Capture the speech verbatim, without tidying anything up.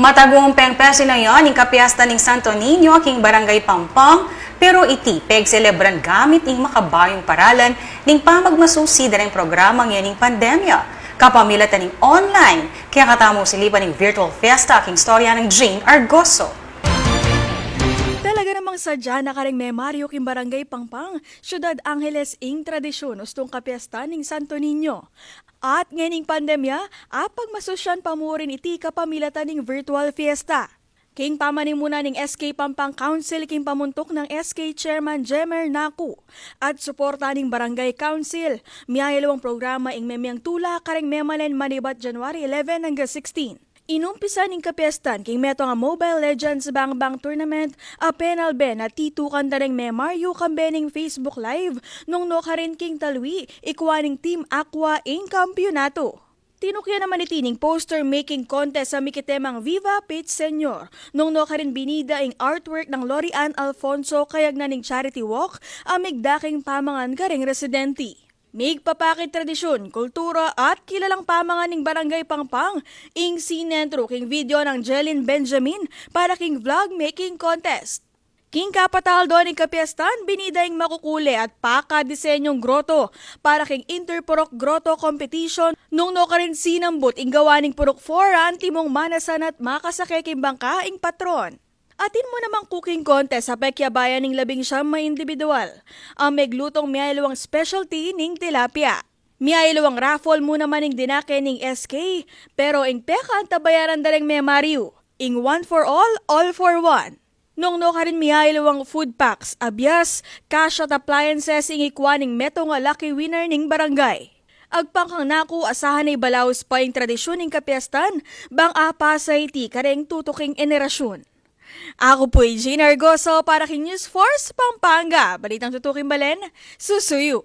Atagumpeng pesta na yan ing kapiesta ning Santo Niño king Barangay Pampang, pero iti pegselebran gamit ing makabayung paralan ning pamagmasusi da ring programa ngeni ning pandemya, kapamilatan ning online. Kaya katamu silipan ing virtual fiesta king istorya nang Jane Argoso. Talaga namang sadya na karing memaryu king Barangay Pampang, Syudad Angeles ing tradisyun ustung kapiesta ning Santo Niño. At ngening pandemya, apagmasusyan pa mu rin iti kapamilatan ning virtual fiesta. King pamanimuna ning S K Pampang Council king pamuntuk nang S K Chairman Jemer Naku at suporta ning Barangay Council, miyayaliwang programa ing memiang tula karing memalen manibat January eleven angga sixteen. Inumpisa ning kapiestan king metung a Mobile Legends Bang Bang Tournament a penalbe na titukan da ring memaryu kambe ning Facebook Live nung nukarin king talwi, ikua ning Team Aqua ing kampiyonatu. Tinukyan naman iti ning poster making contest a mikitemang Viva Pete Senior, nung nukarin binida ing artwork nang Lori Ann Alfonso kayagnan ning charity walk a migdaking pamangan karing residenti. Migpapakit tradisyun, kultura at kilalang pamangan ning Barangay Pampang ing sinentro king video nang Jelin Benjamin para king vlog making contest. King kapataldo ning kapiestan, binida ing makukule at pakadisenyung groto para king Interpurok Grotto Competition nung nukarin sinambut ing gawa ning purok four a antimong manasan at makasake king bangka ing patron. Atin mu namang cooking contest a pekyabayan ning labing siyam a individual a meglutung miyayaliwang specialty ning tilapia. Miyayaliwang raffle mu naman ing dinake ning S K, pero ing pekaantabayaran da ring memaryu, ing one for all, all for one. Nung nukarin miyayaliwang food packs, abias, cash at appliances ing ikua ning metung a lucky winner ning barangay. Agpang kang Naku, asahan a ibalaus pa ing tradisyun ning kapiestan bang apasa iti karing tutuking enerasyun. Aku pu i Jean Argoso para king News Force Pampanga. Balitang tutuking balen, susuyu.